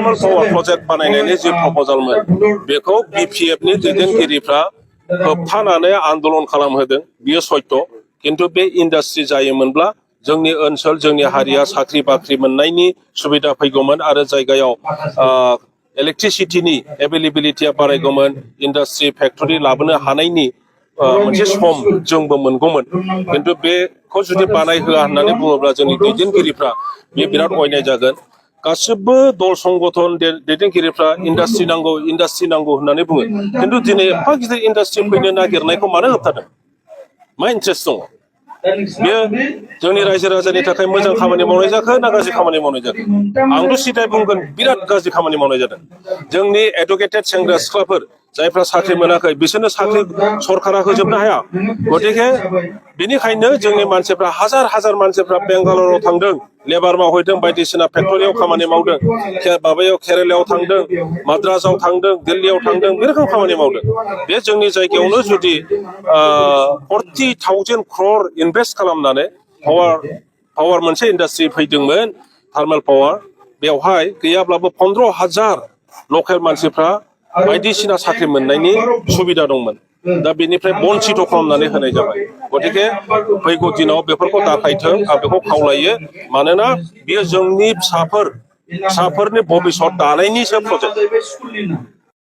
thermal power project बानायनायनि जि प्रप'जालमोन बेखौ BPF नि दैदेनगिरिफ्रा होबथानानै आन्दोलन खालामहोदों बियो सत्य किन्तु बे इन्डास्ट्रि जायोमोनब्ला जोंनि ओनसोल जोंनि हारिया साख्रि बाख्रि मोननायनि सुबिदा फैगौमोन आरो जायगायाव इलेक्ट्रिसिटिनि एभेलेबिलिटिया बारायगौमोन इन्डास्ट्रि फेक्टरि लाबोनो हानायनि मोनसे सम जोंबो मोनगौमोन किन्तु बेखौ जुदि बानायहोआ होननानै बुङोब्ला जोंनि दैदेनगिरिफ्रा बे बिराद अयनाय जागोन गासिबो दल संगठन दैदेनगिरिफ्रा इन्डास्ट्रि नांगौ होननानै बुङो किन्तु दिनै एफा गिदिर इन्डास्ट्रि फैनो नागिरनायखौ मानो होबथादों मा इन्ट्रेस्ट दङ बेयो जोंनि रायजो राजानि थाखाय मोजां खामानि मावनाय जाखो ना गाज्रि खामानि मावनाय जाखो आंथ' सिदाय बुंगोन बिराद गाज्रि खामानि मावनाय जादों जोंनि एडुकेटेड सेंग्रा सिख्लाफोर जायफ्रा साख्रि मोनाखै बिसोरनो साख्रि सरकारा होजोबनो हाया गतिके बेनिखायनो जोंनि मानसिफ्रा हाजार मानसिफ्रा बेंगालराव थांदों लेबार मावहैदों बायदिसिना फेक्टरियाव खामानि मावदों माबायाव केरेलायाव थांदों माद्रासाव थांदों दिल्लीयाव थांदों बे रोखोम खामानि मावदों बे जोंनि जायगायावनो जुदि 40,000 crore इनभेस्ट खालामनानै पावार मोनसे इन्डास्ट्रि फैदोंमोन थार्मेल पावार बेवहाय गैयाब्लाबो 15,000 लकेल मानसिफ्रा बायदिसिना साख्रि मोननायनि सुबिदा दंमोन दा बेनिफ्राय बन्चित खालामनानै होनाय जाबाय गतिके फैगौ दिनाव बेफोरखौ दाखायथों आं बेखौ खावलायो मानोना बेयो जोंनि फिसाफोरनि भबिष्यत दानायनिसो प्रजेक्ट